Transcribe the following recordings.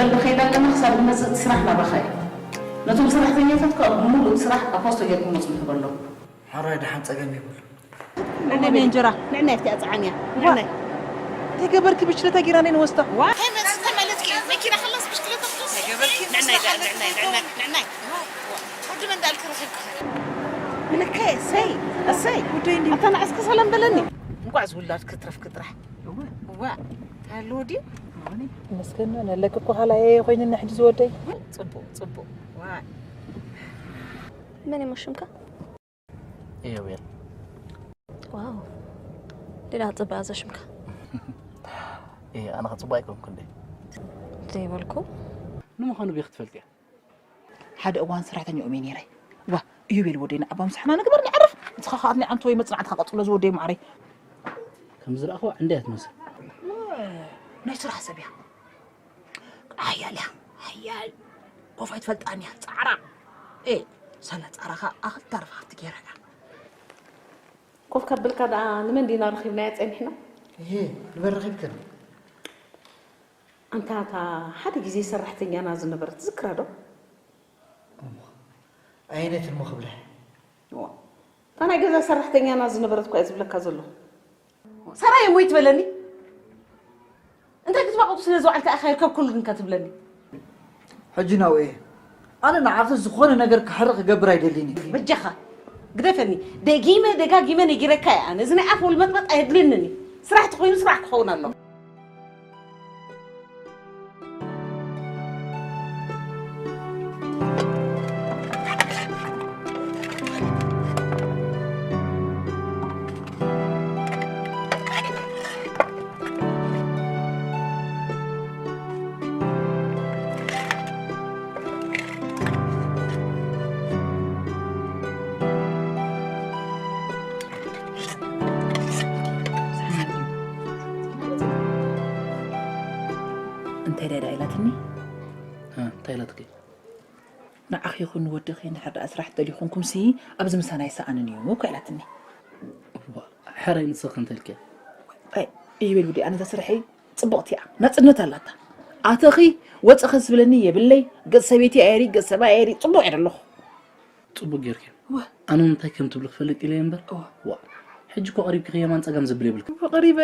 በል ከይዳ ኣለና ክሳብ ንመጽእ እቲ ስራሕ ናባኻ እዩ። ነቶም ሰራሕተኛታት ከኣ ብምሉእ እቲ ስራሕ ኣብ ፖስቶ ጌርኩሞ ጽንሑ በሎም። ሕራይ ደሓን ጸገም የብሉ። ንዕናይ እንጀራ፣ ንዕናይ ኣብቲ ኣጽዓንያ። ዋ። ንዕናይ። ተገበርኪ ብሽክለታ ጌራ ነይ ንወስዳ። ዋ። እንታይ መስ-፣ እንታይ ማለትኪ እዩ? መኪና ከላስ ብሽክለታ ክትወስድ? ተገበርኪ ንዕናይ፣ ንዕናይ፣ ንዕናይ፣ ንዕናይ። ወዲ መን ዳልክ ረኺብካ? ምልከይ፣ እሰይ፣ እሰይ። ጉዳይ እንዲ። ኣታ ንዓስከ ሰላም በለኒ። እንቋዕ ዝውላድ ክትረፍኪ ጥራሕ። እወ። እዋ፣ ሃሎ ድዩ? ይመስገን ኣለኪ እኮ፣ ሃላየ ኮይንና ሕጂ ዝወደይ። ጽቡቕ፣ ጽቡቕ። ዋ። መን እዩ ሽምካ? ኢዮቤል። ዋው፣ ሌላ ጽቡቕ ኣዘሽምካ። እ፣ ኣነ ኸ ጽቡቕ ኣይኮንኩ እንዴ? ዘይበልኩ። ንምዃኑ ቤት ክትፈልጥያ? ሓደ እዋን ሰራሕተኛኦም እየ ነይረ። ዋ፣ ኢዮቤል ወደይ፣ ንዓባ ምሳሕና ንግበር፣ ንዕርፍ። ንስኻ ኸኣ ኣድኒ ዓንቶ ወይ መጽናዕትኻ ቀጽሎ ዝወደይ ማዕረይ። ከም ዝረኣኽዋ ዕንደ እያ ትመስል። ናይ ስራሕ ሰብ እያ። ሓያል እያ፣ ሓያል። ኮፍ ኣይትፈልጣን እያ፣ ጻዕራም። ኤ፣ ሳላ ጻዕራኻ ኣኽልተ ርፋኽቲ ገይራ እያ። ኮፍ ከብልካ ደኣ ንመን ዲና ረኺብናያ ጸኒሕና? እሄ፣ ንመን ረኺብክን? ኣንታ እታ ሓደ ግዜ ሰራሕተኛና ዝነበረት ትዝክራ ዶ? እሞ፣ ኣየነይት እሞ ክብላ? እዋ፣ እታ ናይ ገዛ ሰራሕተኛና ዝነበረት እኳ እየ ዝብለካ ዘለኹ። ሰራየ እሞ ይትበለኒ? እንታይ ክትባቕጡ ስለ ዝወዓልካ ኢኻ ይርከብኩሉ ግንካ ትብለኒ? ሕጂ ናብኡ እየ። ኣነ ንዓኺ ዝኾነ ነገር ክሕርቕ ክገብር ኣይደልን እየ። በጃኻ፣ ግደፈኒ። ደጊመ ደጋጊመ ነጊረካ እየ ኣነ። እዚ ናይ ኣፍ ወልመጥመጥ ኣየድልየንን እዩ። ስራሕ ተኾይኑ ስራሕ ክኸውን ኣለዎ። እንታይ ደኣ ኢላትኒ? እ፣ እንታይ ኢላትኪ? ንዓኺ ይኹን ንወድኺ እንድሕር ደኣ ስራሕ ትደልዩ ኹንኩምሲ፣ ኣብዚ ምሳና ኣይሰኣንን እዩ እኮ ኢላትኒ። እዋ፣ ሕራይ ንስኺ እንታይ ኢልኪ? ኣይ፣ ይበል ውዲ፣ ኣነ እዛ ስርሐይ ጽቡቕቲ እያ። ናጽነት ኣላታ። ኣተኺ ወጽኺ ዝብለኒ የብለይ፣ ገጽ ሰበይቲ ኣየሪ፣ ገጽ ሰብኣይ ኣየሪ፣ ጽቡቕ እየ ዘለኹ። ጽቡቕ ጌርኪ። እዋ። ኣነ እንታይ ከም ትብሊ ክፈልጥ ኢለ እየ እምበር። እዋ። ዋ፣ ሕጂ እኮ ቀሪብኪ የማን ጸጋም ዝብል የብልኪ። እዋ፣ ቀሪበ፣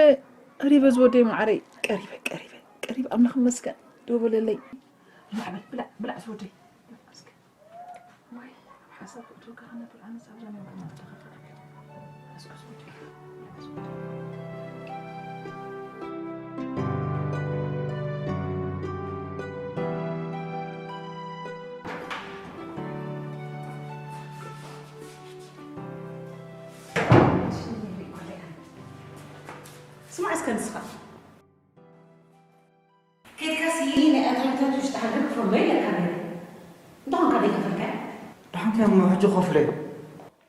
ቀሪበ ዝወደይ መዓረይ፣ ቀሪበ፣ ቀሪበ፣ ቀሪበ፣ ኣምላኽ ይመስገን። ደው በለለይ። ብላዕ፣ ብላዕ፣ ብላዕ ዝወደይ። እስከ። ዋይ፣ ኣብ ሓሳብ ክትወካ ክነብር ኣነ ሳብዛ ናይ ማዕና ተኸኸ። እስከ ዝወደይ። ስማዕ እስከ ንስኻ። ከድካሲ ናይ ኣታዊታት ውሽጢ ሃገር ክፈሎ ኢለካ ነይረ። እንተኾንካ ዘይከፈልካዮ? ደሓን ከ እሞ ሕጂ ክኸፍሎ እየ።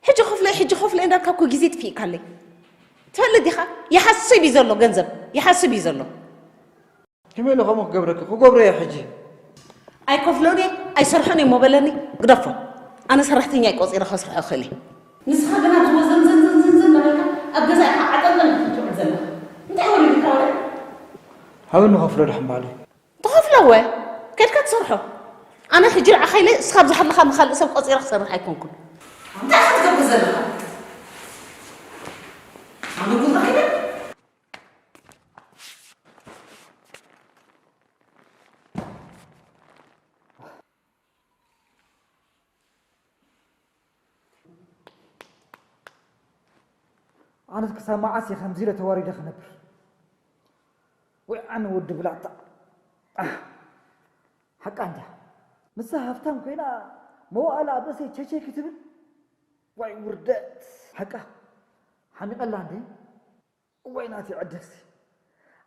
ሕጂ ክኸፍሎ እየ፣ ሕጂ ክኸፍሎ እየ እንዳልካ እኮ ግዜ ጥፊእካለይ። ትፈልጥ ዲኻ? ይሓስብ እዩ ዘሎ ገንዘብ፣ ይሓስብ እዩ ዘሎ። ከመይ ኢለ ከምኡ ክገብረኪ? ክገብሮ እየ ሕጂ። ኣይከፍሎን እየ፣ ኣይሰርሖን እየ እሞ በለኒ፣ ግደፎ። ኣነ ሰራሕተኛ እየ ቆጺረ ከስርሖ እኽእል እየ። ንስኻ ግና ዝወዘንዘንዘንዘን እናበልካ ኣብ ገዛ ኢኻ ዓጠንጠን ክትውዕል ዘለኻ። እንታይ ወሪዱካ ወረ? ሃበኒ ከፍሎ ደሓን ባዕለይ። ትኸፍሎ እወ፣ ከድካ ትሰርሖ። ኣነ ሕጂ ንዓኻ ኢለ እስኻ ኣብ ዝሃለኻኒ ካልእ ሰብ ቆጺረ ክሰርሕ ኣይኮንኩን። እንታይ ኢኻ ትገብር ዘለኻ? ኣነ ጉድ ረኺበ። ኣነስ ክሳብ መዓስ እየ ከምዚ ኢለ ተዋሪደ ክነብር? ወይ ኣነ ወዲ ብላታ። ኣህ፣ ሓቃ እንድያ። ንሳ ሃብታም ኮይና መዋእላ ኣብ ርእሰይ ቸቸይ ክትብል? ዋይ ውርደት። ሓቃ ሓሚቐላ እንዴ? እዋይ ናተይ ዕድልሲ።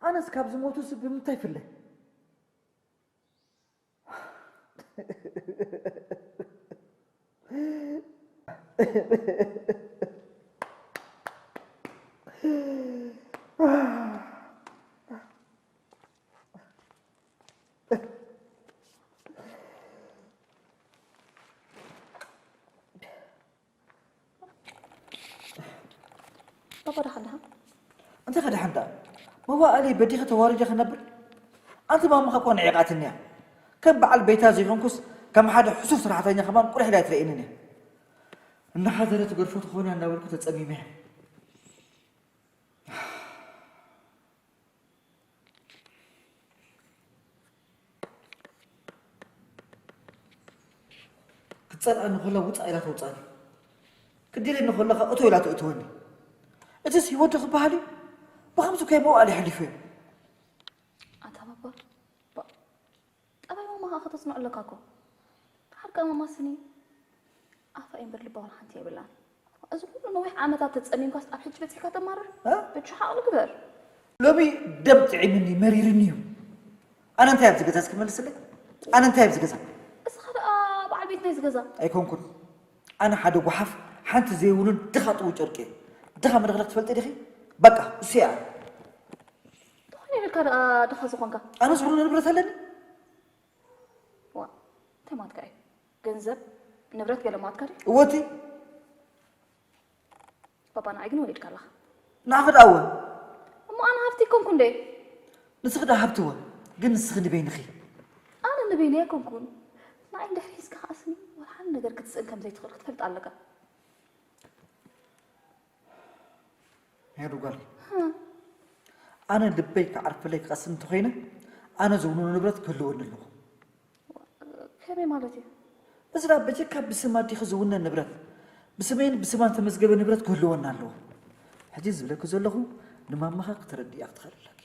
ኣነስ ካብ ዝሞቱስ ብምንታይ ይፍለ? ባባ ደሓን ደሓን? እንታይ ከ ደሓን ደኣ? መዋእለይ በዲኸ ተዋሪደ ክነብር? ኣንቲ ማማኻ እኮ ንዒቓትኒ እያ። ከም በዓል ቤታ ዘይኮንኩስ ከም ሓደ ሕሱር ሰራሕተኛ ከማን ቁልሕ ኢላ ኣይትርእየንን እያ። እናሓደረ ትገርፎ ትኾን እያ እንዳበልኩ ተጸሚመ እየ። ክትጸልኣኒ ከላ ውጻእ ኢላ ተውጻእኒ። ክትደልየኒ ከላ ከኣ እቶ ኢላ ተእትወኒ። እትስ ህይወት ዶ ክበሃል እዩ? ብኸምዚ ከይ መዋእል የሕሊፉ እየ። ኣታ ባባ፣ ባ-፣ ጠባይ ማማ ከኣ ከተጽንዖ ኣለካ እኮ። ደሓር ከኣ ማማ ስኒ ኣፋ እምበር ልባ ዋላ ሓንቲ የብላን። እዚ ኩሉ ነዊሕ ዓመታት ተጸሚምካስ ኣብ ሕጂ በጺሕካ ተማርር? እ? ብቻ ሓቕሊ ግበር። ሎሚ ደም ጥዒምኒ፣ መሪርኒ እዩ። ኣነ እንታይ ኣብዚ ገዛ እስኪ መልስለይ? ኣነ እንታይ ኣብዚ ገዛ? እስኻ ደኣ በዓል ቤት ናይዚ ገዛ። ኣይኮንኩን። ኣነ ሓደ ጓሓፍ፣ ሓንቲ ዘይብሉን ድኻ ጥው ጨርቂ እየ። ድኻ መለኽለኽ ትፈልጢ ዲኺ? በቃ፣ እሱ እየ ኣነ። እንተኾነ ኢልካ ደኣ ድኻ ዝኾንካ? ኣነስ ኩሉ ንብረት ኣለኒ። ዋ፣ እንታይ ማለትካ እዩ? ገንዘብ፣ ንብረት ገለ ማለትካ ድዩ? እወ እቲ። ባባ ንዓይ ግን ወሊድካ ኣለኻ። ንዓኺ ደኣ እወ። እሞ ኣነ ሃብቲ ኣይኮንኩን ዶ? ንስኺ ደኣ ሃብቲ እወ፣ ግን ንስኺ ንበይንኺ። ኣነ ንበይነይ ኣይኮንኩን። ንዓይ እንድሕር ሒዝካ ከኣ ስኒ፣ ዋላ ሓንቲ ነገር ክትስእን ከም ዘይትኽእል ክትፈልጥ ኣለካ። ሄሩ ጓለይ፣ ኣነ ልበይ ክዓርፈለይ ክቐስን እንተኾይነ፣ ኣነ ዝውንኖ ንብረት ክህልወኒ ኣለዎ። ከመይ ማለት እዩ? እዚ ደኣ በጀካ ብስም ኣዴኺ ዝውነ ንብረት፣ ብስመይን ብስማን ዝተመዝገበ ንብረት ክህልወና ኣለዎ። ሕጂ ዝብለኪ ዘለኹ ንማማኻ ክትረድእያ ክትኽእሊ ኣለኪ።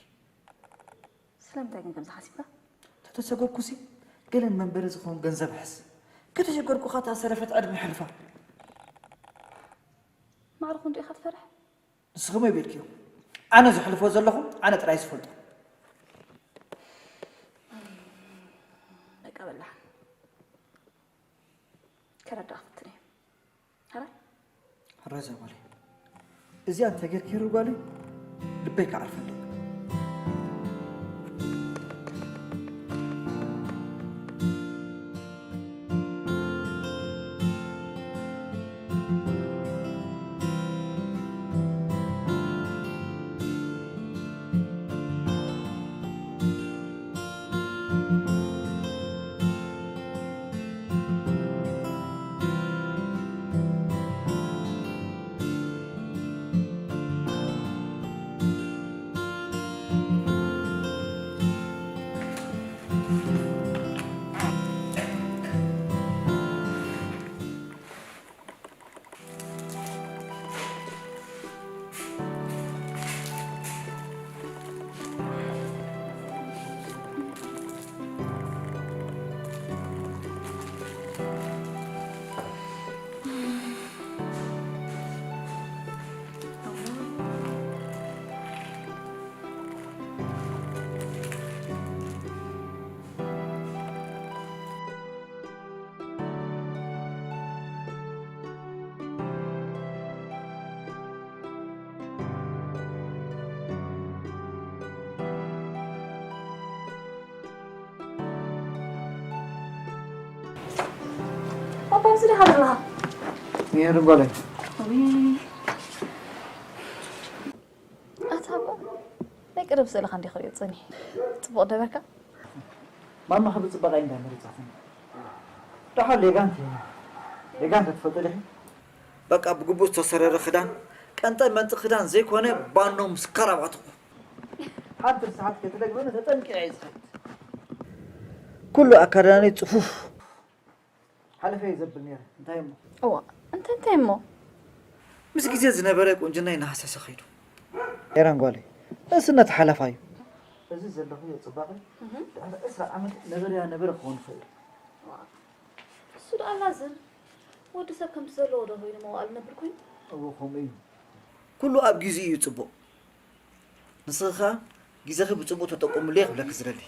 ስለምንታይ ግን ከምዚ ሓሲብካ? ተተሰጎግኩሲ ገለ ንመንበሪ ዝኸውን ገንዘብ ሕዝ። ከተሸገርኩኻ እታ ዝተረፈት ዕድመ ሕልፋ። ማዕረ ክንዱ ኢኻ ትፈርሕ? ንስኺ መይ በልክዮ? ኣነ ዘሕልፎ ዘለኹ ኣነ ጥራይ ዝፈልጦ። በቃ በላሕ። ከረዳእ ክፍትን እየ። ሕራይ? ሕራይ እዛ ጓለይ። እዚኣ እንተ ጌርኪ ሄሩ ጓለይ፣ ልበይ ክዓርፈለይ። ፓፓ፣ ኣብዚ ዲኻ ዘለኻ? ሜሪ ጓለይ። ውይ። ኣታ ኣቦ፣ ናይ ቀደም ስእልኻ እንዲኻ ክሪኦ ጸኒሐ። ጽቡቕ ነበርካ? ማማ ክብሪ ጽባቐ እንዳ መሪጻትኒ። ደሓር ሌጋንት እየ። ሌጋንት ትፈልጡ ዲኺ? በቃ ብግቡእ ዝተሰረረ ክዳን፣ ቀንጠ መንጢ ክዳን ዘይኮነ ባኖ ምስ ካራባትኹ። ሓንቲ ሰዓት ከይተደግመኒ ተጠንቂቐ እየ ዝኸይድ። ኩሉ ኣካዳድናይ ጽፉፍ። ሓለፈ እየ ዘብል ነይረ። እንታይ እሞ? እዋ፣ እንታይ፣ እንታይ እሞ? ምስ ግዜ ዝነበረ ቁንጅና ይነሃሰሰ ኸይዱ። ኤረን ጓለይ፣ ንእስነት ሓለፋ እዩ። እዚ ዘለኽዮ ጽባቐ እህ። ድሕሪ ዕስራ ዓመት ነበረያ ነበረ ክኸውን ይኽእል። እሱ ደኣ ላዝም ወዲ ሰብ ከምቲ ዘለዎ ዶ ኮይኑ መዋእል ነብር ኮይኑ? እዎ፣ ከምኡ እዩ። ኩሉ ኣብ ግዜኡ እዩ ጽቡቕ። ንስኺ ኸኣ ግዜኺ ብጽቡቕ ተጠቀምሉ እየ ክብለኪ ዝደሊ።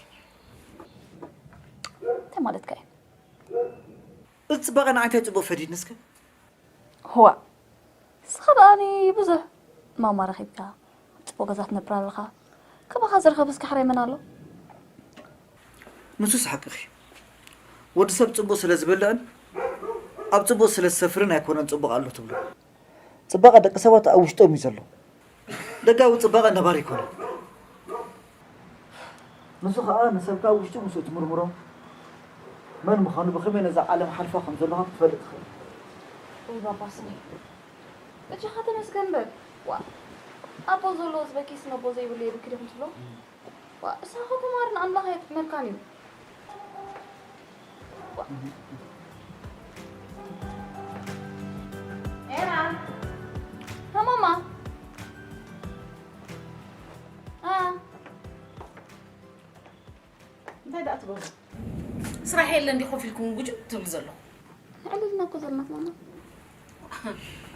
እንታይ ማለትካ እዩ? እዚ ጽባቐ ንዓይ እንታይ ጽቡቕ ፈዲድኒ እስከ? ህዋ፣ ንስኻ ደኣኒ ብዙሕ ማማ ረኺብካ፣ ጽቡቕ ገዛ ትነብር ኣለኻ። ከማኻ ዝረኸበ እስከ ሕራይ መን ኣሎ? ንሱስ ሓቅኺ። ወዲ ሰብ ጽቡቕ ስለ ዝበልዕን ኣብ ጽቡቕ ስለ ዝሰፍርን ኣይኮነን ጽቡቕ ኣሎ ትብሎ። ጽባቐ ደቂ ሰባት ኣብ ውሽጦም እዩ ዘሎ። ደጋዊ ጽባቐ ነባሪ ኣይኮነን። ንሱ ኸኣ ንሰብካ ኣብ ውሽጡ ምስ እትምርምሮ፣ መን ምዃኑ ብኸመይ ነዛ ዓለም ሓልፋ ከም ዘለኹ ክትፈልጥ ትኽእል? ወይ ባባ ስኒ፣ በጃኻ ተመስገን በል። ዋ፣ ኣቦ ዘለዎ ዝበኪስ ነቦ ዘይብሉ የብክል ኢኹም ትብሎ? ዋ፣ እሳ እኮ ተማሪ ንኣምላኽ ኣየጥዕመካን እዩ። ዋ። ኤራ። ሃ፣ ማማ። ኣ። እንታይ ደኣ ትገብሩ? ስራሕ የለን ድዩ ኮፍ ኢልኩም ጉጅም ትብሉ ዘለኹም? ኣዕልልና እኮ ዘለና ማማ።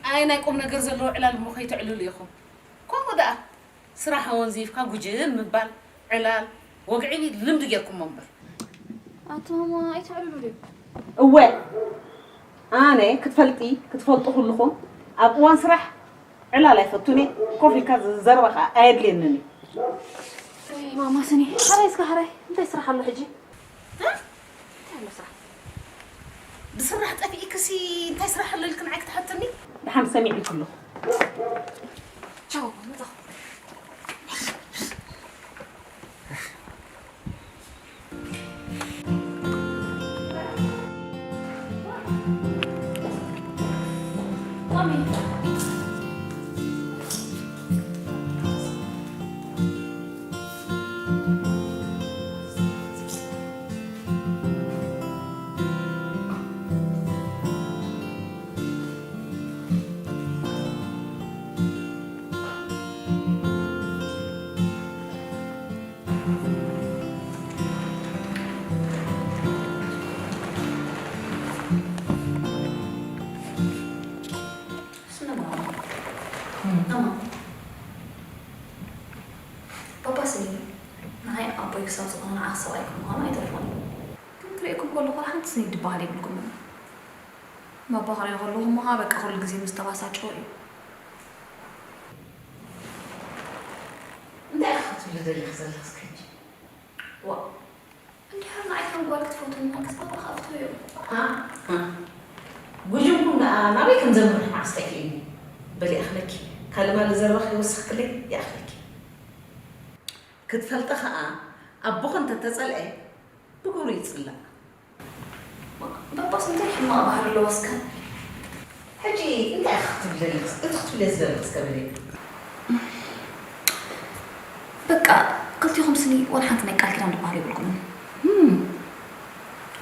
ኣይ ናይ ቁም ነገር ዘለዎ ዕላል እሞ ከይተዕልሉ ኢኹም። ከምኡ ደኣ ስራሕ ኣወንዚፍካ ጉጅም ምባል ዕላል ወግዒ ልምዲ ጌርኩሞ እምበር። ኣቶ ማማ ኣይተዕልሉ ድዩ? እወ ኣነ ክትፈልጢ ክትፈልጡ ኩልኹም ኣብ እዋን ስራሕ ዕላል ኣይፈቱን እየ። ኮፍ ኢልካ ዘረባ ከዓ ኣየድልየንን እዩ። ወይ ማማ ስኒ፣ ሓራይ እስከ ሓራይ እንታይ ስራሕ ኣሎ ሕጂ? እንታይ ኣሎ ስራሕ? ብስራሕ ጠፊእክሲ እንታይ ስራሕ ኣሎ ኢልክን ዓይ ክትሓትኒ? ደሓን ሰሚዕልኩ ኣለኹ። ቻው፣ መጣኹ። ስነ ማማ ማማ ባባ ስኒ ንዓይ ኣቦይ ክሳብ ዝኾነ ንዓኺ ሰብኣይ ከም ምዃኑ ኣይተርፎን እዩ። ግን ክርእየኩም ከለኹ ሓንቲ ስኒ ድበሃል የብልኩምን። ባባ ክርእዮ ከለኹ እሞ ከዓ በቃ ኩሉ ግዜ ምስ ተባሳጨወ እዩ። እንታይ ኢኻ ክትብሊ ደሊኺ ዘለኺ እስከ ሕጂ? ዋ እንድሕር ንዓይ ከም ጓል ክትፈትዉ ምዃንክስ ባባ ከዓ ፍትዉ እዮም። ጉጅምኩም ደኣ ናበይ ከም ዘምርሕ መዓስ ጠፊእኒ? በሊ ይኣኽለኪ። ካልእ ማለ ዘረባ ከይወሰኽክለይ ይኣኽለኪ። ክትፈልጢ ኸኣ ኣቦኺ እንተተጸልኤ ብግብሩ ይጽላእ። ባባስ እንታይ ሕማቕ ባህሪ ኣለዎ እስከ? ሕጂ እንታይ ኢኺ ክትብሊ ዘለኺ? እቲ ክትብልዮ ዝደለኺ እስከ በሊ። በቃ ክልቲኹም ስኒ ዋላ ሓንቲ ናይ ቃል ኪዳን ዝበሃል የብልኩምን።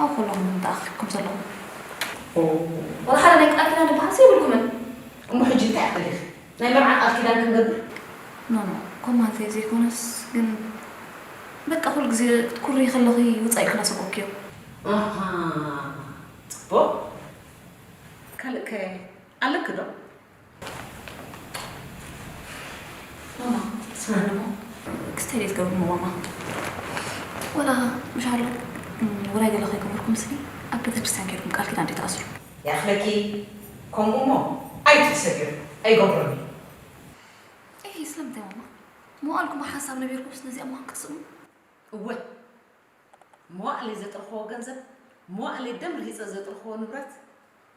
ኣብ ከለኹም ተኣኺብኩም ዘለኹም ዋላ ሓደ ናይ ቃል ኪዳን ዝበሃል የብልኩምን። እሞ ሕጂ እንታይ ኢኺ ደሊኺ? ናይ መርዓ ቃል ኪዳን ክንገብር? ኖ ኖ፣ ከምኡ ማለተይ ዘይኮነስ ግን በቃ ኩሉ ግዜ ክትኩሪ ከለኺ ውጻኢ ክናሰቆኪ እዮም። ኣሃ፣ ጽቡቕ። ካልእ ከ ኣለኪ ዶ? ማማ፣ ስማዕኒ እሞ፣ ክስታይ ድየ ትገብሪ እሞ ማማ? ወላ ምሽ ኣሎ፣ እም፣ ውራይ ገለ ከይገበርኩም ስኒ ኣብ ቤተ ክርስቲያን ከይድኩም ቃል ኪዳን ድዩ ትኣስሩ? ይኣኽለኪ፣ ከምኡ እሞ ኣይትሕሰብዮ፣ ኣይገብሮን እየ። ኤህ፣ ስለምንታይ ማማ? መዋእልኩም ብሓንሳብ ነቢርኩምስ ነዚኣ ምዃን ክትስእኑ? እወ፣ መዋእለይ ዘጥረኽዎ ገንዘብ፣ መዋእለይ ደም ርሂጸ ዘጥረኽዎ ንብረት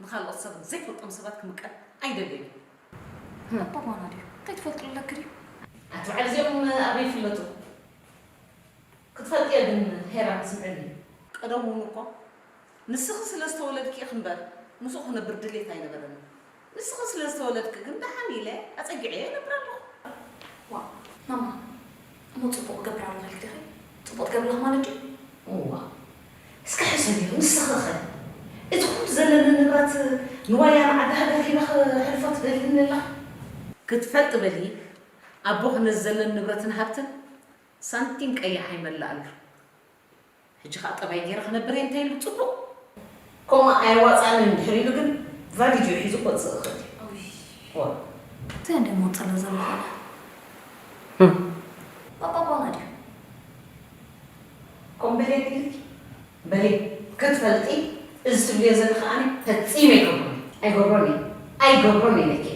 ንኻልኦት ሰብ ዘይፈልጦም ሰባት ክምቀል ኣይደልን እየ። ኣባባና ድዩ? እንታይ ትፈልጥሉ ኣለኪ ድዩ? ኣቲ በዓል እዚኦም ኣበይ ይፍለጡ? ክትፈልጥዮ ግን ሄራን ስምዕኒ። ቀደም እውን እኮ ንስኺ ስለ ዝተወለድኪ ኢኺ እምበር ምስኡ ክነብር ድሌት ኣይነበረንን። ንስኺ ስለ ዝተወለድኪ ግን ደሓን ኢለ ኣጸጊዐዮ ይነብር ኣለኹ። ዋእ ማማ እሞ ጽቡቕ እገብር ኣለኹ ኢልኪ ዲኺ? ጽቡቕ ትገብሪ ኣለኺ ማለት ድዩ? እዋእ እስከ ሕሰብዮ ንስኺኸ እቲ ኩሉ ዘለኒ ንብረት ንዋያ ንዓዲ ሃገር ሂበ ከሕልፎ ትደልይኒ ኣለኺ? ክትፈልጢ በሊ ኣቦኺ ነዚ ዘለኒ ንብረትን ሃብትን ሳንቲም ቀይሕ ኣይመልኣሉ። ሕጂ ኸኣ ጠባይ ገይረ ክነብር እየ እንተ ኢሉ ጽቡቕ። ከምኡ ኣየዋጽኣንን እንድሕር ኢሉ ግን ቫሊጅኡ ሒዙ ክወጽእ ይኽእል እዩ። እንታይ እንደ መውጸለ ዘሎ ኾነ ባባባና ድዩ? ከምኡ በሊ ኣቢልኪ በሊ ክትፈልጢ እዚ ትብልዮ ዘለኺ ኣነ ፈጺመ ኣይገብሮን ኣይገብሮን እየ ኣይገብሮን እየ ነኪ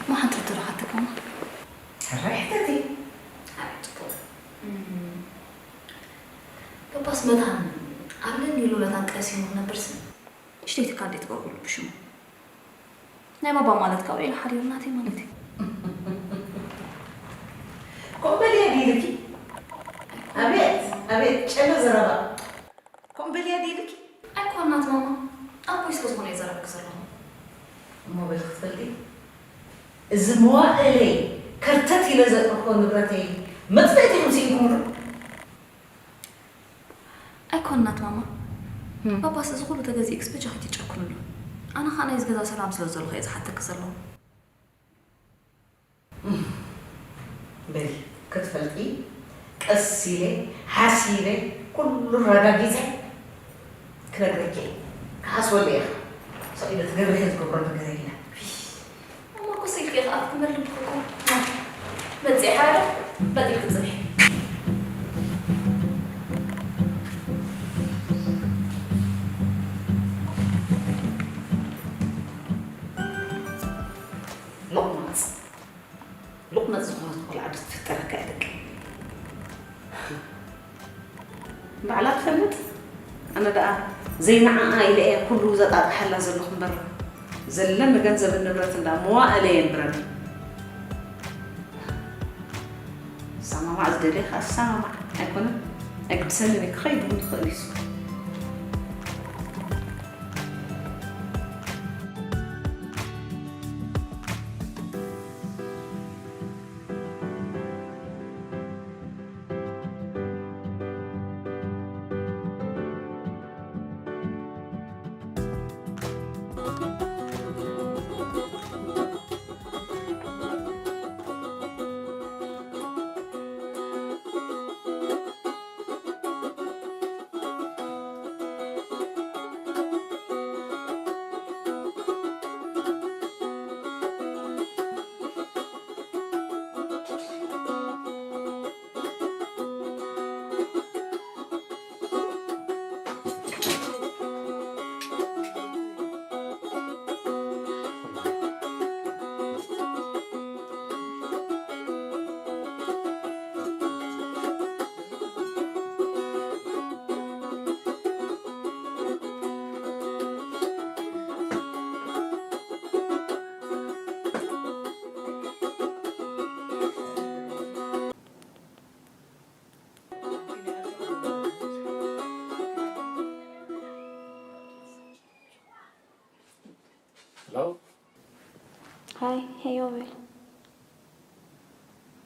ማ ሓንቲ ሕቶ ዶ ሓተካ እሞ? ሕራይ ሕተቲ። ኣቤት ጽቡቕ። እም፣ በባስ መታን ኣብ ለንዲሉ መታን ጠሲሙ ክነብርሲ ንእሽቶ ጀይትካ እንዴት ትገብርሉ ብሽሙ? ናይ ባባ ማለት ካብኡ ኢሉ ሓዲሩ ናተይ ማለት እዩ። ከምኡ በልያ ዲልኪ። ኣቤት ኣቤት ጨለ ዘረባ። ከምኡ በልያ ዲልኪ። ኣይኮናት ማማ፣ ኣቦይ ስለ ዝኾነ እየ ዘረብክ ዘለኹ። እሞ በል ክትፈልጢ፣ እዚ መዋእለይ ከርተት ኢለ ዘጥረኾ ንብረተይ መጥፍእቲ ኢኹም ስኢንኩምሉ። ኣይኮናት ማማ፣ ባባስ እዚ ኩሉ ተገዚእክስ በጃኺ ትጨክንሉ። ኣነ ኸኣ ናይዚ ገዛ ሰላም ስለ ዝደለኹ እየ ዝሓተኪ ዘለኹ። በሊ ክትፈልጢ ቀስ ኢለ ሓሲበ ኩሉ ኣረጋጊፀ ክነግረኪ እየ። ክሓስበሉ እየ። ስቕ ኢለ ትገብርዮ ዝገብሮ ነገር የለን። እሞ እኮ ስልኪ ከኣ ክትመልም እኮ መፅእ ሓረ በጢ ክትፅንሒ። ሎቕማፅ ሎቕማፅ ዝኾነት ቆልዓ ዶ ትፍጠረካ እያ ደቂ ባዕላ ትፈልጥ። ኣነ ደኣ ዘይንዓኣ ኢለ እየ ኩሉ ዘጣጥሓላ ዘለኹ እምበር ዘለኒ ገንዘብን ንብረትን ደኣ መዋእለ የንብረኒ። ዝሰማማዕ ዝደልየ ከዓ ዝሰማማዕ ኣይኮነን ኣይግድሰንን እዩ ክኸይድ እውን ይኽእል እዩ። Hello? Hi, hey Joel.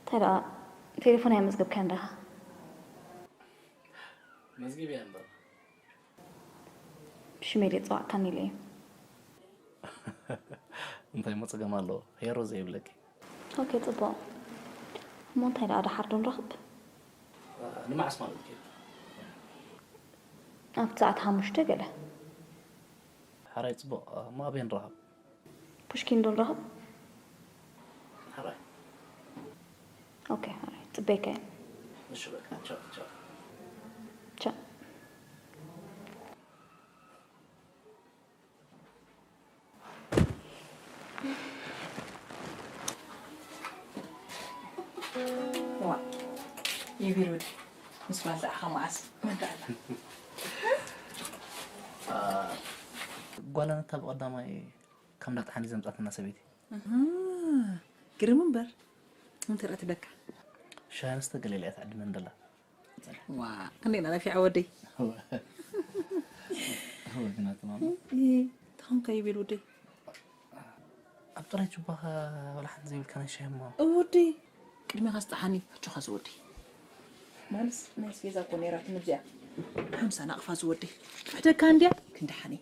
እንታይ ደኣ ቴሌፎን ኣይመዝገብካን ዲኻ? መዝጊበያ እምበር። ብሽመይ ዘይጸዋዕካኒ ኢለ እየ። እንታይ እሞ ጸገም ኣለዎ? ሄሮ ዘይብለኪ። ኦኬ፣ ጽቡቕ። እሞ እንታይ ደኣ ደሓር ዶ ንራኸብ? ንመዓስ ማለት ድዩ? ኣብቲ ሰዓት ሓሙሽተ ገለ። ሕራይ ጽቡቕ። እሞ ኣበይ ንራኸብ? ፑሽኪን ዶ ንራኸብ? ሕራይ። ኦኬ፣ ሕራይ። ጽበየካ እየ። እሺ በቃ ቻው ቻው። ቻው። ዋ ይቢል ወዲ ምስ ባልትዓኻ መዓስ መዳእላ ጓል ኣነታ ብቐዳማይ ካብ እንዳጥሓኒ ዘምጻትና ሰበይቲ ግርም እምበር እንታይ ርኣ ትብለካ ሻሂ ኣንስተ ገለ ኢላ እያ ትዕድመኒ ደላ ዋ ክንደይ ኢና ነፊዐ ወደይ ወግናት ማማ ተኾንካ ይብል ወደይ ኣብ ጥራይ ጁባኻ ወላ ሓንቲ ዘይብልካ ናይ ሻሂ እሞ እወደይ ቅድሜኻ ስጥሓኒ ኣጆኻ ዝወደይ ማለስ ናይ ስቤዛ እኮ ነይራትኒ እዚኣ ሓምሳ ናቕፋ ዝወደይ ትሕደካ እንድያ ክንድሓኒ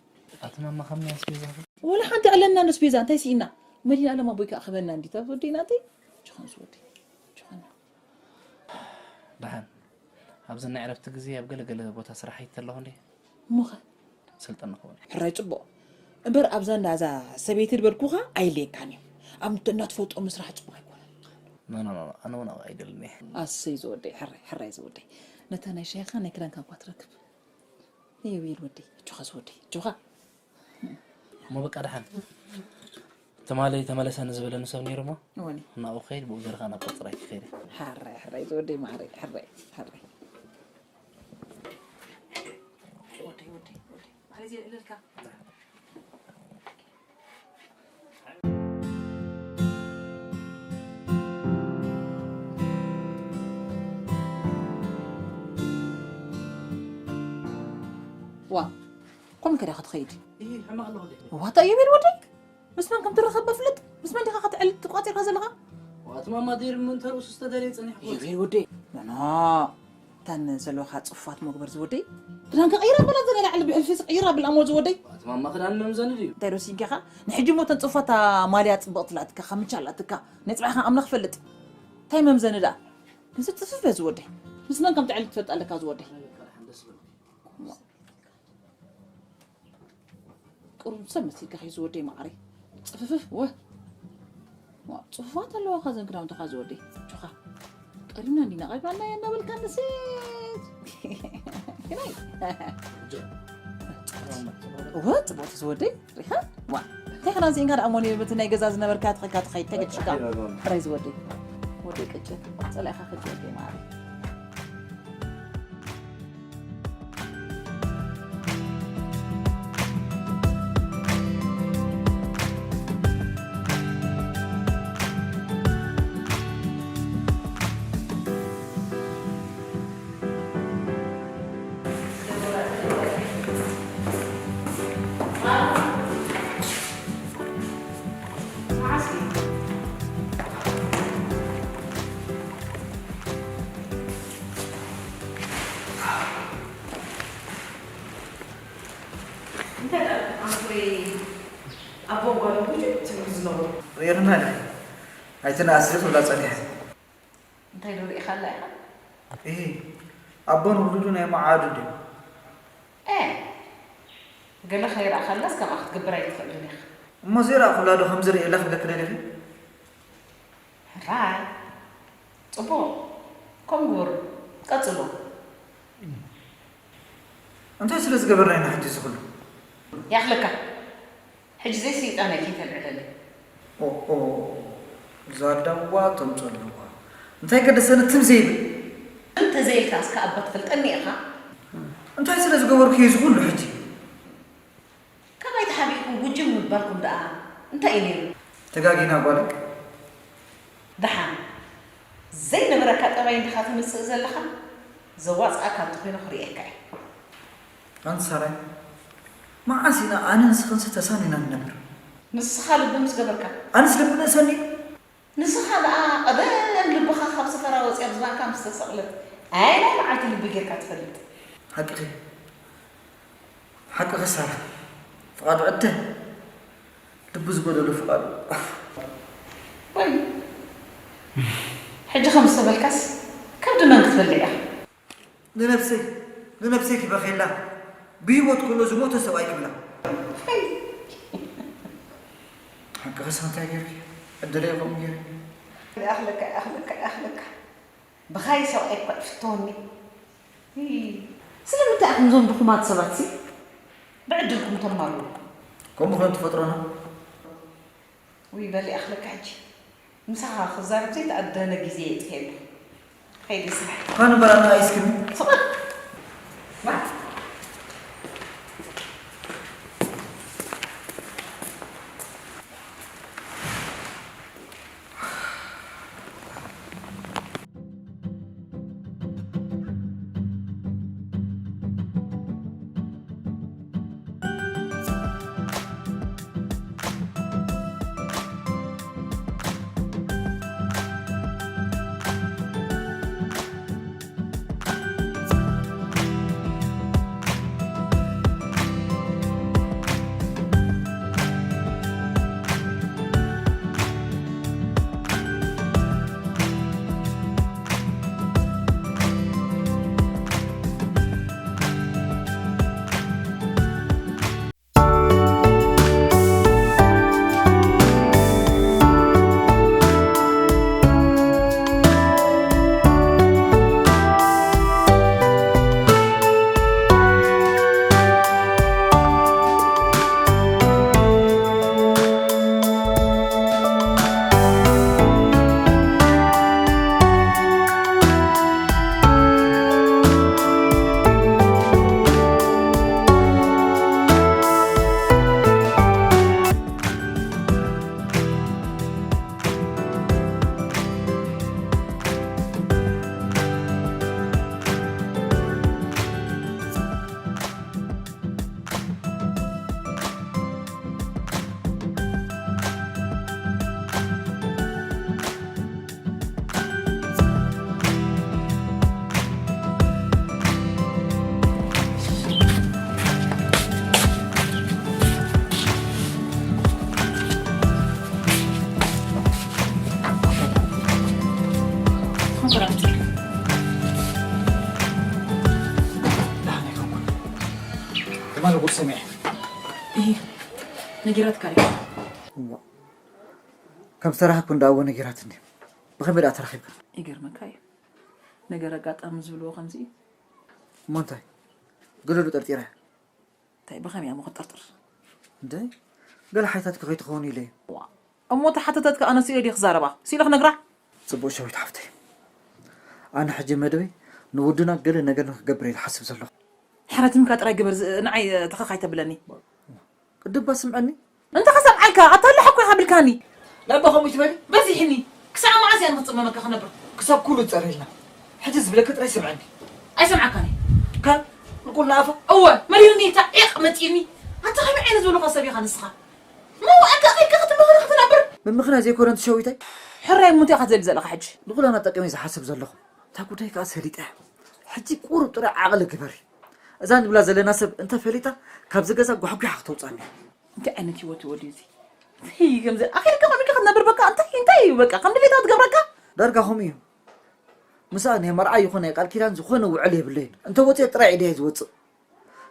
ኣቲ ማማ ከም ናይ ኣስቤዛ ወላ ሓንቲ ኣለና ነስቤዛ እንታይ ስኢና መድን ኣለም ኣቦይ ከዓ ክበና እንዲታ ዝወደይ ናተይ ጆኻን ዝወደይ ጆኻን ደሓን ኣብዚ ናይ ዕረፍቲ ግዜ ኣብ ገለ ገለ ቦታ ስራሕ ኣይተ ኣለኹ እንዴ እሞኸ ስልጠና ክኸውን ሕራይ ፅቡቕ እምበር ኣብዛ እንዳዛ ሰበይቲ ዝበልኩኻ ኣይልየካን እዩ ኣብ እናትፈልጦ ምስራሕ ፅቡቕ ኣይኮነን ኖ ኖ ኖ ኣነ እውን ኣብኡ ኣይደልን እየ ኣሰይ ዝወደይ ሕራይ ሕራይ ዝወደይ ነታ ናይ ሻይኻ ናይ ክዳንካ እኳ ትረክብ ይብል ወደይ እጆኻ ዝወደይ እጆኻ እሞ በቃ ደሓን ትማሊ ተመለሰኒ ዝበለኒ ሰብ ነይሩ እሞ ወኒ ናብኡ ክኸይድ ብኡ ገርካ ናብ ቆፅራይ ክኸይድ ሕራይ ሕራይ ዝወደይ ማዕረይ ሕራይ ሕራይ ወደይ ወደይ ወደይ ማዕረይ እለልካ ከዳ ክትኸይድ። እይ፣ ሕማቕ ኣለኹ ዲኺ? ዋታ እየ ቤል ወደይ? ምስ መን ከም ትራኸብ በፍልጥ? ምስ መን ዲኻ ክትዕል ትቋጺርካ ዘለኻ? ዋት ማማ ዲር ምን ተርእሱ ዝተደለየ ጸኒሕኩ? እየ ቤል ወደይ። ኖ፣ እተን ዘለኻ ጽፉፋት መግበር ዝወደይ። ክዳንካ ቀይራ በላ ዘን ላዕሊ ብሕልፊ ቀይራ ብላ እሞ ዝወደይ። ዋት ማማ ክዳን መምዘኒ ድዩ? እንታይ ዶ ሲንካኻ? ንሕጂ እሞ እተን ጽፉፋት ማልያ ጽብቕቲ ላትካ፣ ካምቻ ላትካ። ናይ ጽባሕኻ ኣምላኽ ፈልጥ። እንታይ መምዘኒ ደኣ? ንሱ ጽፍፍ እያ ዝወደይ። ምስ መን ከም ትዕል ትፈልጥ ኣለካ ዝወደይ? ቁሩብ ሰብ መሲልካ ኸይ ዝወደይ መዓረይ። ጽፍፍፍ፣ ወ-፣ ዋ፣ ጽፉፋት ኣለዋኻ ዘን ክዳውንትኻ ዝወደይ። ቹኻ። ቀሪብና እንዲና፣ ቀሪብና እናበልካ ንሴት። ግናይ። ወ፣ ጽቡቕቲ ዝወደይ፣ ሪኻ? ዋ፣ እንታይ ክዳን ስኢንካ ደኣ እሞ፣ በቲ ናይ ገዛ ዝነበርካ ትኸካ ትኸይድ፣ ተገድሽካ። ሕራይ ዝወደይ። ወደይ ቅጭን። ጸላኢኻ ከጅወደይ መዓረይ። እንታይ ደኣ ኣቦይ ኣቦ ጓል ብዙሕ ትብል ዝነበሩ? ርኢኽና ዲኺ? ኣይትነኣስ ዲኺ ክብላ ጸኒሐ። እንታይ ዶ ርኢኻላ ኢኻ? እሂ፣ ኣቦን ውሉዱ ናይ መዓዱ ድዩ? ኤ፣ ገለ ከይረኣኻላስ ከምኣ ክትገብር ኣይትኽእልን ኢኻ። እሞ ዘይረኣኹላ ዶ ከም ዝርእየላ ክብለኪ ደሊኺ? ሕራይ። ጽቡቕ። ከምኡ ግበሩ። ቀጽሎ። እንታይ ስለ ዝገበርና ኢና ሕጂ እዚ ኩሉ? ያኽለካ። ሕጂ ዘይስልጣን ኣይከይተልዕለለይ። ኦ፣ ኦ፣ እዛ ዳዋ ተምጾ ኣለዋ። እንታይ ገደሰኒ ትም ዘይብል? እንተ ዘየልካ እስከ ኣባ ትፈልጠኒ ኢኻ? እንታይ ስለ ዝገበርኩ እዩ እዚ ኩሉ ሕጂ? ካባይ ተሓቢእኩም ጉጅም ምባልኩም ደኣ እንታይ እዩ ነይሩ? ተጋጊና ጓለይ። ደሓን ዘይነበረካ ጠባይ እንዲኻ ተምጽእ ዘለኻ? ዘዋጽኣካ እንተኾይኑ ክርእየካ እየ። ኣንቲ ሳራይ፣ መዓስ ኢና ኣነ ንስኽንሲ ተሳኒና ንነብር? ንስኻ ልቢ ምስ ገበርካ። ኣነስ ልቢ ነሰኒ? ንስኻ ደኣ ቀደም ልብኻ ካብ ሰፈራ ወጽያ ኣብ ዝባንካ ምስ ተሰቕለት፣ ኣየናይ መዓልቲ ልቢ ጌርካ ትፈልጥ? ሓቅኺ፣ ሓቅኺ ሳራ። ፍቓዱ ዕተ፣ ልቢ ዝጎደሎ ፍቓዱ። ወይ፣ ሕጂ ከም ዝተበልካስ፣ ከብዲ መን ክትበልዕ ኢኻ? ንነብሰይ፣ ንነብሰይ ክበኽየላ፣ ብህይወት ከሎ ዝሞተ ሰብኣይ ክብላ። ሓቅኺ ሳንታ ጌርኪ፣ ዕድለይ ከምኡ ጌሩ። ይኣኽለካ፣ ይኣኽለካ፣ ይኣኽለካ። ብኻይ ሰብኣይ እኳ ይፍተወኒ። እይ፣ ስለምንታይ ኢኹም እዞም ድኹማት ሰባትሲ ብዕድልኩም ተማርሩ? ከምኡ ኮይኑ ተፈጥሮና። ውይ፣ በሊ ኣኽለካ ሕጂ። ምሳኻ ክዛረብ ዘይተኣደነ ግዜ የጥፍኤ ኣለኹ። ከይደ ስራሕ። ኳን በላና ኣይስክሪም። ስቕ በል። ዋ። ነጊራትካ ድያ? እዋ፣ ከም ዝተራኸብኩ እንዳእዎ ነጊራትኒ። ብኸመይ ደኣ ተራኺብካ? ይገርመካ እዩ፣ ነገር ኣጋጣሚ ዝብልዎ ከምዚ እዩ። እሞ እንታይ? ገለ ዶ ጠርጢራ እያ? እንታይ ብኸመይ እያ እሞ ክትጥርጥር? እንደ ገለ ሓይታትኪ ከይትኸውን ኢለ እየ። እሞ ተሓተተትካ ኣነ ስኢለ ድየ ክዛረባ? ስኢለ ክነግራ? ጽቡቕ ሸዊት ሓፍተይ፣ ኣነ ሕጂ መደበይ ንወድና ገለ ነገር ንክገብር እየ ዝሓስብ ዘለኹ። ሕረትምካ ጥራይ ግበር፣ ዝ- ንዓይ ተኸኽ ኣይተብለኒ። ቅድባ ስምዐኒ። እንተ ከሰምዓካ ኣታ ኣለሓ እኮ ኢኻ ብልካኒ። ላባ ከምኡ ይትበል። በዚሕኒ። ክሳዕ መዓስ እያ ንክትፅመመካ ክነብር? ክሳብ ኩሉ ትፀርየልና። ሕጂ ዝብለኪ ጥራይ ስምዐኒ። ኣይሰምዓካን እየ። ካን ንቁል ንኣፋ። እወ መሪርኒ። እታ ዒቕ መፂኒ። ኣታ ከመይ ዓይነት ዝበሉካ ሰብ ኢኻ ንስኻ? መዋእካ ኣኺልካ ክትመኽሪ ክትነብር? ምምኽና ዘይኮነ ትሸዊታይ። ሕራይ እሞ እንታይ ኢኻ ትደሊ ዘለኻ ሕጂ? ንኩላና ጠቂመ ዝሓስብ ዘለኹ። እታ ጉዳይ ከዓ ሰሊጠ። ሕጂ ቁሩብ ጥራይ ዓቕሊ ግበሪ። እዛ ንብላ ዘለና ሰብ እንተፈሊጣ ካብዚ ገዛ ጓሕጒሓ ክተውፃኒ። እንታይ ዓይነት ህይወት እዩ ወዲ እዚ? እንታይ ከምዚ ኣኺልካ ከምልካ ክትነብር በቃ እንታይ እንታይ እዩ በቃ ከም ድሌታ ትገብረካ? ዳርጋ ከምኡ እዩ። ምስኣ ናይ መርዓ ይኹን ናይ ቃል ኪዳን ዝኾነ ውዕል የብለይን። እንተወፅኤ ጥራይ ኢደይ ዝወፅእ።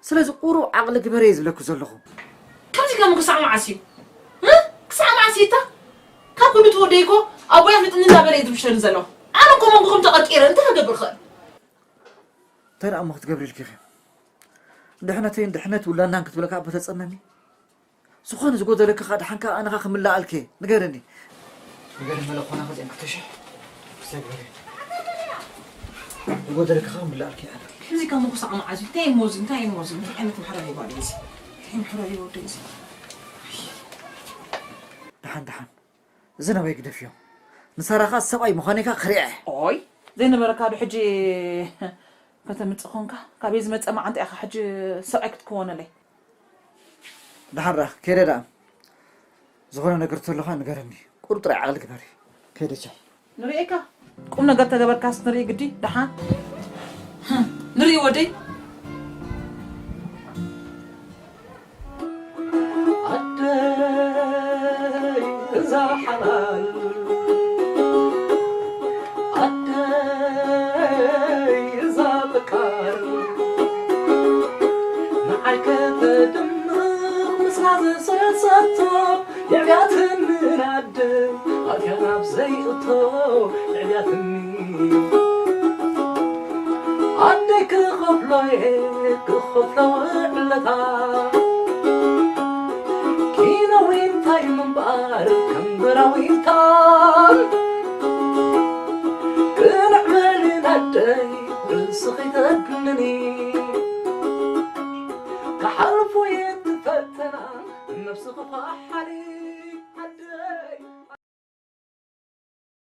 ስለዚ ቁሩብ ዓቕሊ ግበሪ እየ ዝብለኪ ዘለኹ። ከምዚ ከም ክሳዕ መዓስ እዩ? እ? ክሳዕ መዓስ እዩ እታ? ካብ ኩሉ ተወደይ እኮ ኣቦይ ኣፍልጥኒ እናበለ እዩ ዝብሸኒ ዘሎ። ኣነ እኮ መንጎኹም ተቐርቂረ እንታይ ክገብር እኽእል? እንታይ ደኣ እሞ ክትገብሪ ኢልኪ ኢኺ? ድሕነተይን ድሕነት ውላድናን ክትብለካ እባ ተጸመሚ። ዝኾነ ዝጎደለኪ ኸኣ ደሓን ከኣ ኣነ ኸኣ ክምልኣልኪ እየ። ንገርኒ። ንገሪ መለኾና ኸዚኣን ክልተ ሽሕ ክሰግበሪ። ዝጎደለኪ ኸኣ ክምልኣልኪ እየ ኣነ። እዚ ካብ ምኩሳዕ መዓዝ እዩ? እንታይ እሞ እዚ? እንታይ እሞ እዚ? እንታይ ዓይነት ምሕረት እዩ ጓል እዚ? እንታይ ምሕረት እዩ ወደይ እዚ? ደሓን ደሓን። እዚ ናበይ ግደፍዮ። ንሳራ ኸኣ ሰብኣይ ምዃነይ ከኣ ክሪኣ እየ። ኦይ ዘይነበረካ ዶ ሕጂ ከተምጽእ ኾንካ? ካበይ ዝመጸ መዓንጣ ኢኻ ሕጂ ሰብኣይ ክትከወነለይ? ደሓን ደኣ ከይደ ደኣ ዝኾነ ነገር ተሎ ኸኣ ንገረኒ። ቁሩብ ጥራይ ዓቕሊ ግበሪ። ከይደ ቻው። ንርእየካ ቁም ነገር ተገበርካስ ንርኢ ግዲ ደሓን ንርኢ ወደይ ኣደይ እዛ ሓላል ኣደይ እዛ በቃል ንዓይ ከተድምቕ ምስላ ዝሰሰቶ የዕብያትኒ ናደ ኣትያ ናብ ዘይእቶ የዕብያትኒ ኣደይ ክኸፍሎ እየ ክኸፍሎ ውዕለታ ኪኖ ዊንታይ ምንባር ከም በራ ዊንታ